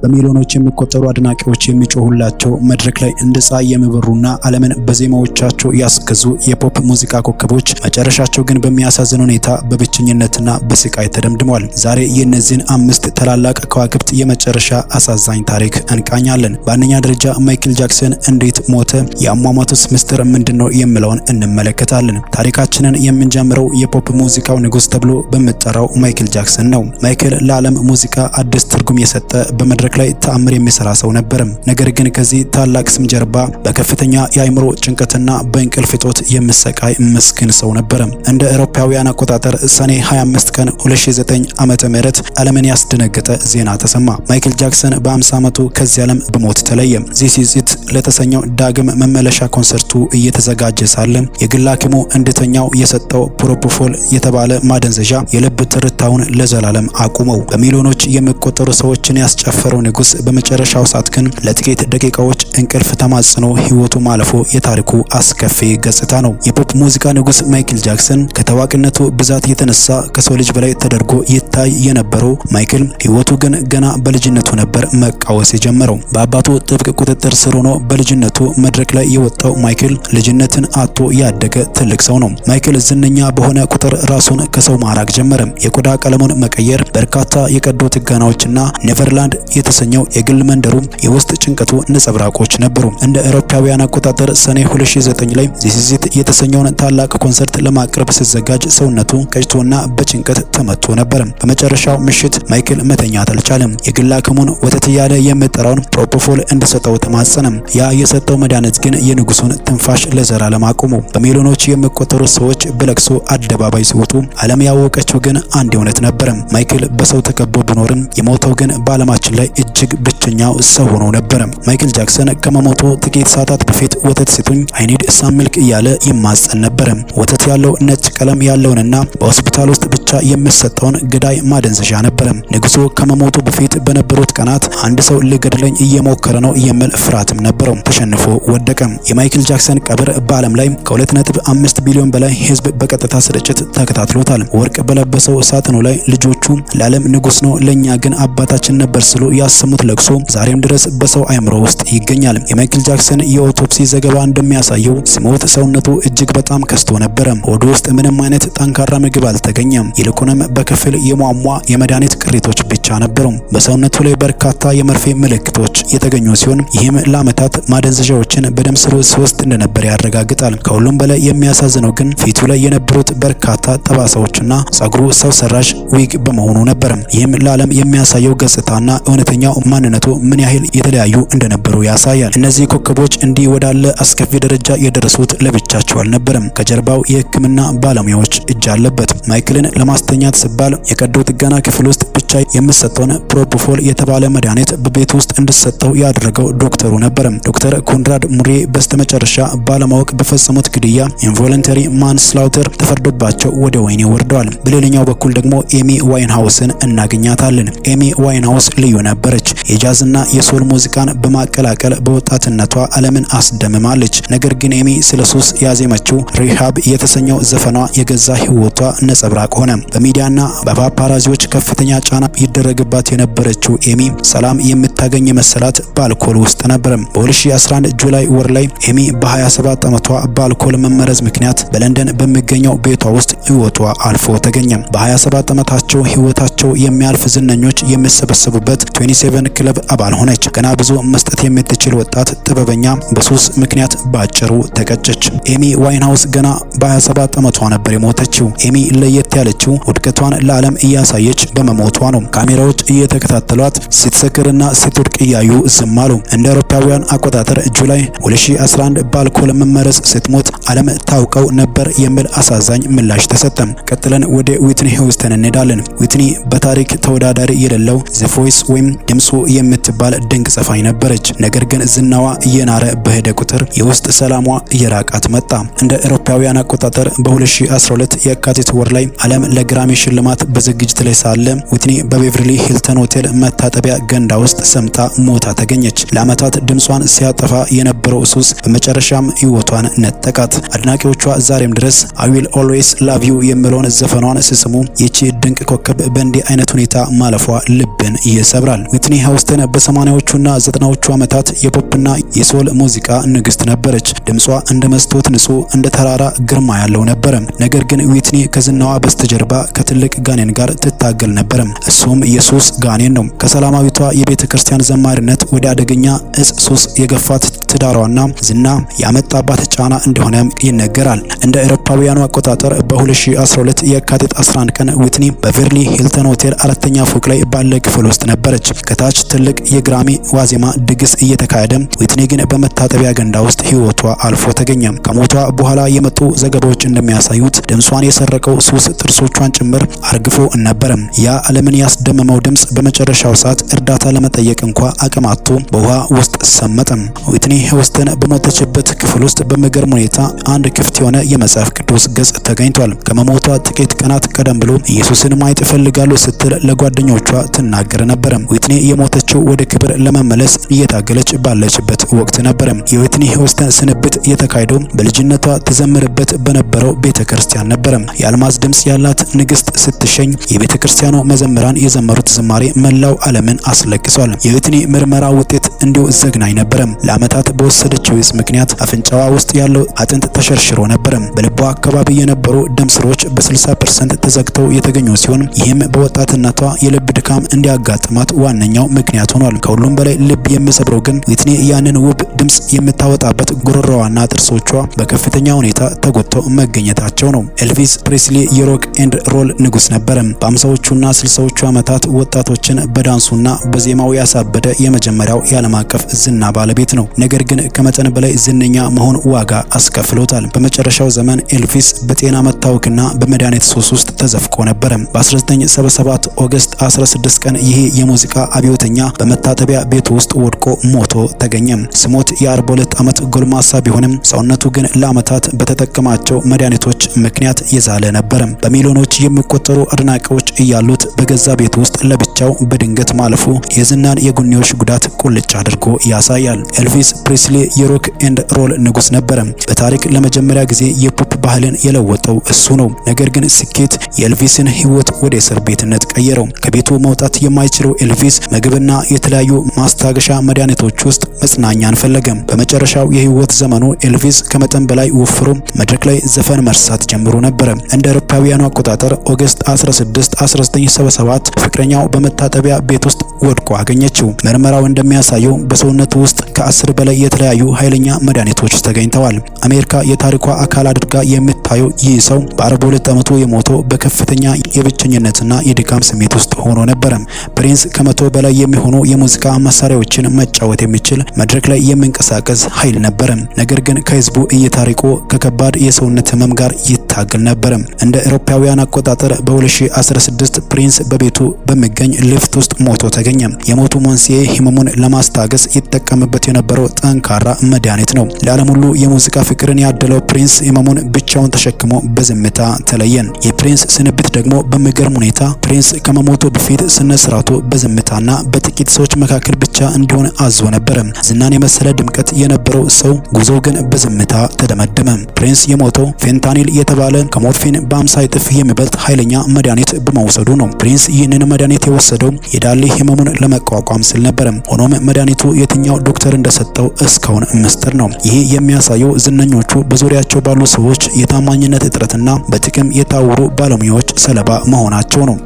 በሚሊዮኖች የሚቆጠሩ አድናቂዎች የሚጮሁላቸው፣ መድረክ ላይ እንደ ፀሐይ የሚበሩና ዓለምን በዜማዎቻቸው ያስገዙ የፖፕ ሙዚቃ ኮከቦች መጨረሻቸው ግን በሚያሳዝን ሁኔታ በብቸኝነትና በስቃይ ተደምድሟል። ዛሬ የእነዚህን አምስት ታላላቅ ከዋክብት የመጨረሻ አሳዛኝ ታሪክ እንቃኛለን። በአንደኛ ደረጃ ማይክል ጃክሰን እንዴት ሞተ? የአሟሟቱስ ምስጢር ምንድን ነው? የሚለውን እንመለከታለን። ታሪካችንን የምንጀምረው የፖፕ ሙዚቃው ንጉስ ተብሎ በሚጠራው ማይክል ጃክሰን ነው። ማይክል ለዓለም ሙዚቃ አዲስ ትርጉም የሰጠ፣ በመድረክ ላይ ተአምር የሚሰራ ሰው ነበር። ነገር ግን ከዚህ ታላቅ ስም ጀርባ በከፍተኛ የአእምሮ ጭንቀትና በእንቅልፍ እጦት የሚሰቃይ ምስኪን ሰው ነበር። እንደ አውሮፓውያን አቆጣጠር ሰኔ 25 ቀን 2009 ዓመተ ምህረት ዓለምን ያስደነገጠ ዜና ተሰማ። ማይክል ጃክሰን በ50 ዓመቱ ከዚህ ዓለም በሞት ተለየ። This Is It ለተሰኘው ዳግም መመለሻ ኮንሰርቱ እየተዘጋጀ ሳለ የግል ሐኪሙ እንዲተኛው የሰጠው propofol የተባለ ማደንዘዣ የልብ ትርታውን ለዘላለም አቁመው። በሚሊዮኖች የሚቆጠሩ ሰዎችን ያስጨፈረው ንጉስ በመጨረሻው ሰዓት ግን ለጥቂት ደቂቃዎች እንቅልፍ ተማጽኖ ህይወቱ ማለፉ የታሪኩ አስከፊ ገጽታ ነው። የፖፕ ሙዚቃ ንጉስ ማይክል ጃክሰን ከታዋቂነቱ ብዛት የተነሳ ከሰው ልጅ በላይ ተደርጎ ይታይ የነበረው ማይክል ህይወቱ ግን ገና በልጅነቱ ነበር መቃወስ የጀመረው። በአባቱ ጥብቅ ቁጥጥር ስር ሆኖ በልጅነቱ መድረክ ላይ የወጣው ማይክል ልጅነትን አጥቶ ያደገ ትልቅ ሰው ነው። ማይክል ዝነኛ በሆነ ቁጥር ራሱን ከሰው ማራቅ ጀመረ። የቆዳ ቀለሙን መቀየር፣ በርካታ የቀዶ ጥገናዎችና ኔቨርላንድ የተሰኘው የግል መንደሩ የውስጥ ጭንቀቱ ነጸብራቆች ነበሩ። እንደ አውሮፓውያን አቆጣጠር ሰኔ 2009 ላይ This Is It የተሰኘውን ታላቅ ኮንሰርት ለማቅረብ ሲዘጋጅ ሰውነቱ ቀጭቶና በጭንቀት ተመቶ ነበር። በመጨረሻው ምሽት ማይክል መተኛት አልቻለም። የግል ሐኪሙን ወተት እያለ የሚጠራውን propofol እንዲሰጠው ተማጸነ። ያ የሰጠው መድኃኒት ግን የንጉሱን ትንፋሽ ለዘላለም አቆመው። በሚሊዮኖች የሚቆጠሩ ሰዎች በለቅሶ አደባባይ ሲወጡ ዓለም ያወቀችው ግን አንድ እውነት ነበር። ማይክል በሰው ተከቦ ቢኖርም የሞተው ግን በዓለማችን ላይ እጅግ ብቸኛው ሰው ሆኖ ነበር። ማይክል ጃክሰን ከመሞቱ ጥቂት ሰዓታት በፊት "ወተት ስጡኝ፣ I need some milk" እያለ ይማጸን ነበር። ወተት ያለው ነጭ ቀለም ያለውንና በሆስፒታል ውስጥ ብቻ የሚሰጠውን ገዳይ ማደንዘዣ ነበር። ንጉሱ ከመሞቱ በፊት በነበሩት ቀናት አንድ ሰው ሊገድለኝ እየሞከረ ነው የሚል ፍርሃትም ነበረው። ተሸንፎ ወደቀ። የማይክል ጃክሰን ቀብር በዓለም ላይ ከ2.5 ቢሊዮን በላይ ሕዝብ በቀጥታ ስርጭት ተከታትሎታል። ወርቅ በለበሰው ሳጥኑ ላይ ልጆቹ "ለዓለም ንጉስ ነው፣ ለኛ ግን አባታችን ነበር" ሲሉ ያሰሙት ለቅሶ ዛሬም ድረስ በሰው አእምሮ ውስጥ ይገኛል። የማይክል ጃክሰን የ autopsy ዘገባ እንደሚያሳየው ሲሞት ሰውነቱ እጅግ በጣም ከስቶ ነበረ። ሆዱ ውስጥ ምንም አይነት ጠንካራ ምግብ አልተገኘም። ይልቁንም በከፊል የሟሟ የመድኃኒት ቅሪቶች ብቻ ነበሩ። በሰውነቱ ላይ በርካታ የመርፌ ምልክቶች የተገኙ ሲሆን ይህም ለዓመታት ማደንዘዣዎችን በደም ስሩ ሲወስድ እንደነበር ያረጋግጣል። ከሁሉም በላይ የሚያሳዝነው ግን ፊቱ ላይ የነበሩት በርካታ ጠባሳዎችና ጸጉሩ ሰው ሰራሽ ዊግ በመሆኑ ነበር። ይህም ለዓለም የሚያሳየው ገጽታና እውነተኛው ማንነቱ ምን ያህል የተለያዩ እንደነበሩ ያሳያል። እነዚህ ኮከቦች እንዲህ ወዳለ አስከፊ ደረጃ የደረሱት ለብቻቸው አልነበረም። ከጀርባው የሕክምና ባለሙያዎች እጅ አለበት። ማይክልን ለማስተኛት ሲባል የቀዶ ጥገና ክፍል ውስጥ ብቻ የሚሰጠውን propofol የተባለ መድኃኒት በቤት ውስጥ እንዲሰጠው ያደረገው ዶክተሩ ነበር። ዶክተር ኮንራድ ሙሬ በስተመጨረሻ ባለማወቅ በፈጸሙት ግድያ involuntary manslaughter ተፈርዶባቸው ወደ ወህኒ ወርደዋል። በሌላኛው በኩል ደግሞ ኤሚ ዋይንሃውስን እናገኛታለን። ኤሚ ዋይንሃውስ ልዩ ነበረች። የጃዝና የ soul ሙዚቃን በማቀላቀል በወጣትነቷ ዓለምን አስደምማለች። ነገር ግን ኤሚ ስለ ሱስ ያዜመችው Rehab የተሰኘው ዘፈኗ የገዛ ሕይወቷ ነጸብራቅ ሆነ። በሚዲያና በፓፓራዚዎች ከፍተኛ ጫና ይደረግባት የነበረችው ኤሚ ሰላም የምታገኝ የመሰላት በአልኮል ውስጥ ነበር። በ2011 July ወር ላይ ኤሚ በ27 ዓመቷ በአልኮል መመረዝ ምክንያት በለንደን በሚገኘው ቤቷ ውስጥ ሕይወቷ አልፎ ተገኘ። በ27 ዓመታቸው ሕይወታቸው የሚያልፍ ዝነኞች የሚሰበሰቡበት 27 ክለብ አባል ሆነች። ገና ብዙ መስጠት የምትችል ወጣት ጥበበኛ በሱስ ምክንያት ባጭሩ ተቀጨች። ኤሚ ዋይንሃውስ ገና በ27 ዓመቷ ነበር የሞተችው። ኤሚ ለየት ያለችው ውድቀቷን ለዓለም እያሳየች በመሞቷ ነው። ካሜራዎች እየተከታተሏት ስትሰክርና ስትወድቅ እያዩ ዝም አሉ። እንደ አውሮፓውያን አቆጣጠር July 2011 በአልኮል መመረዝ ስትሞት ዓለም ታውቀው ነበር የሚል አሳዛኝ ምላሽ ተሰጠ። ቀጥለን ወደ ዊትኒ ሂውስተን እንሄዳለን። ዊትኒ በታሪክ ተወዳዳሪ የሌለው the voice ወይም ድምፁ የምትባል ድንቅ ዘፋኝ ነበረች። ነገር ግን ዝናዋ እየናረ በሄደ ቁጥር የውስጥ ሰላሟ እየራቃት መጣ። እንደ አውሮፓውያን አቆጣጠር በ2012 የካቲት ወር ላይ ዓለም ለግራሚ ሽልማት በዝግጅት ላይ ሳለ ዊትኒ በቤቨርሊ ሂልተን ሆቴል መታጠቢያ ገንዳ ውስጥ ሰምጣ ሞታ ሞታ ተገኘች። ለዓመታት ድምጿን ሲያጠፋ የነበረው ሱስ በመጨረሻም ሕይወቷን ነጠቃት። አድናቂዎቿ ዛሬም ድረስ "I Will Always Love You" የሚለውን ዘፈኗን ሲሰሙ ይቺ ድንቅ ኮከብ በእንዲህ አይነት ሁኔታ ማለፏ ልብን ይሰብራል። ዊትኒ ሂውስተን በ80ዎቹና 90ዎቹ ዓመታት የፖፕና የ soul ሙዚቃ ንግስት ነበረች። ድምጿ እንደ መስታወት ንጹህ፣ እንደ ተራራ ግርማ ያለው ነበረ። ነገር ግን ዊትኒ ከዝናዋ በስተጀርባ ከትልቅ ጋኔን ጋር ትታገል ነበር። እሱም የሱስ ጋኔን ነው። ከሰላማዊቷ የቤተ ክርስቲያን ዘማሪነት ወደ አደገኛ እጽ ሱስ የገፋት ትዳሯና ዝና ያመጣባት ጫና እንደሆነ ይነገራል። እንደ አውሮፓውያኑ አቆጣጠር በ2012 የካቲት 11 ቀን ዊትኒ በቤቨርሊ ሂልተን ሆቴል አራተኛ ፎቅ ላይ ባለ ክፍል ውስጥ ነበረች። ከታች ትልቅ የግራሚ ዋዜማ ድግስ እየተካሄደ፣ ዊትኒ ግን በመታጠቢያ ገንዳ ውስጥ ህይወቷ አልፎ ተገኘ። ከሞቷ በኋላ የመጡ ዘገባዎች እንደሚያሳዩት ድምጿን የሰረቀው ሱስ ጥርሶቿን ጭምር አርግፎ ነበረ። ያ ዓለምን ያስደመመው ድምጽ በመጨረሻው ሰዓት እርዳታ ለመጠየቅ እንኳ አቅም አጥቶ በውሃ ውስጥ ሰመጠ። ዊትኒ ሂውስተን በሞተችበት ክፍል ውስጥ በሚገርም ሁኔታ አንድ ክፍት የሆነ የመጽሐፍ ቅዱስ ገጽ ተገኝቷል። ከመሞቷ ጥቂት ቀናት ቀደም ብሎ "ኢየሱስን ማየት እፈልጋለሁ" ስትል ለጓደኞቿ ትናገር ነበር። ዊትኒ የሞተችው ወደ ክብር ለመመለስ እየታገለች ባለችበት ወቅት ነበር። የዊትኒ ሂውስተን ስንብት የተካሄደው በልጅነቷ ትዘምርበት በነበረው ቤተ ክርስቲያን ነበር። የአልማዝ ድምጽ ያላት ንግስት ስትሸኝ የቤተ ክርስቲያኑ መዘምራን የዘመሩት ዝማሬ መላው ዓለምን አስለቅሷል። የዊትኒ ምርመራ ውጤት እንዲሁ ዘግናኝ ነበር። ለዓመታት በወሰደችው እጽ ምክንያት አፍንጫዋ ውስጥ ያለው አጥንት ተሸርሽሮ ነበር። በልቧ አካባቢ የነበሩ ደም ስሮች በ60% ተዘግተው የተገኙ ሲሆን ይህም በወጣትነቷ የልብ ድካም እንዲያጋጥማት ዋነኛው ምክንያት ሆኗል። ከሁሉም በላይ ልብ የሚሰብረው ግን ዊትኒ ያንን ውብ ድምጽ የምታወጣበት ጉሮሮዋና ጥርሶቿ በከፍተኛ ሁኔታ ተጎድተው መገኘታቸው ነው። ኤልቪስ ፕሪስሊ የ rock and roll ንጉስ ነበረ። በ50ዎቹና 60ዎቹ ዓመታት ወጣቶችን በዳንሱና በዜማው ያሳበደ የመጀመሪያው የዓለም አቀፍ ዝና ባለቤት ነው። ነገር ግን ከመጠን በላይ ዝነኛ መሆን ዋጋ አስከፍሎታል። በመጨረሻው ዘመን ኤልቪስ በጤና መታወክና በመድኃኒት ሱስ ውስጥ ተዘፍቆ ነበረ። በ1977 ኦገስት 16 ቀን ይህ የሙዚቃ አብዮተኛ በመታጠቢያ ቤቱ ውስጥ ወድቆ ሞቶ ተገኘ። ሲሞት የ42 ዓመት ጎልማሳ ቢሆንም ሰውነቱ ግን ለዓመታት በተጠቀማቸው መድኃኒቶች ምክንያት የዛለ ነበር። በሚሊዮኖች የሚቆጠሩ አድናቂዎች እያሉት በገዛ ቤቱ ውስጥ ለብቻው በድንገት ማለፉ የዝናን የጎንዮሽ ጉዳት ቁልጭ አድርጎ ያሳያል። ኤልቪስ ፕሪስሊ የ rock and roll ንጉስ ነበረ። በታሪክ ለመጀመሪያ ጊዜ የፖፕ ባህልን የለወጠው እሱ ነው። ነገር ግን ስኬት የኤልቪስን ሕይወት ወደ እስር ቤትነት ቀየረው። ከቤቱ መውጣት የማይችለው ኤልቪስ ምግብና የተለያዩ ማስታገሻ መድኃኒቶች ውስጥ መጽናኛን ፈለገ። በመጨረሻው የህይወት ዘመኑ ኤልቪስ ከመጠን በላይ ወፍሮ መድረክ ላይ ዘፈን መርሳት ጀምሮ ነበር። እንደ አውሮፓውያኑ አቆጣጠር ኦገስት 16 1977 ፍቅረኛው በመታጠቢያ ቤት ውስጥ ወድቆ አገኘችው። ምርመራው እንደሚያሳየው በሰውነቱ ውስጥ ከ10 በላይ የተለያዩ ኃይለኛ መድኃኒቶች ተገኝተዋል። አሜሪካ የታሪኳ አካል አድርጋ የምታየው ይህ ሰው በ42 ዓመቱ የሞተው በከፍተኛ የብቸኝነትና የድካም ስሜት ውስጥ ሆኖ ነበር። ፕሪንስ ከ100 በላይ የሚሆኑ የሙዚቃ መሳሪያዎችን መጫወት የሚችል፣ መድረክ ላይ የሚንቀሳቀስ ኃይል ነበር። ነገር ግን ከህዝቡ እይታ ርቆ ከከባድ የሰውነት ህመም ጋር ይታገል ነበር። እንደ አውሮፓውያን አቆጣጠር በ2016 ፕሪንስ በቤቱ በሚገኝ ሊፍት ውስጥ ሞቶ ተገኘ። የሞቱ መንስኤ ህመሙን ለማስታገስ ይጠቀምበት የነበረው ጠንካራ መድኃኒት ነው። ለዓለም ሁሉ የሙዚቃ ፍቅርን ያደለው ፕሪንስ ህመሙን ብቻውን ተሸክሞ በዝምታ ተለየን። የፕሪንስ ስንብት ደግሞ በሚገርም ሁኔታ ፕሪንስ ከመሞቱ በፊት ስነ ስርዓቱ በዝምታና በጥቂት ሰዎች መካከል ብቻ እንዲሆን አዞ ነበር። ዝናን የመሰለ ድምቀት የነበረው ሰው ጉዞ ግን በዝምታ ተደመደመ። ፕሪንስ የሞተው ፌንታኒል የተባለ ከሞርፊን በ50 እጥፍ የሚበልጥ ኃይለኛ መድኃኒት በመውሰዱ ነው። ፕሪንስ ይህንን መድኃኒት የወሰደው የዳሌ ህመሙን ለመቋቋም ሲል ነበር። ሆኖም መድኃኒቱ የትኛው ዶክተር እንደሰጠው እስካሁን ምስጢር ነው። ይህ የሚያሳየው ዝነኞቹ በዙሪያቸው ባሉ ሰዎች የታማኝነት እጥረትና በጥቅም የታወሩ ባለሙያዎች ሰለባ መሆናቸው ነው።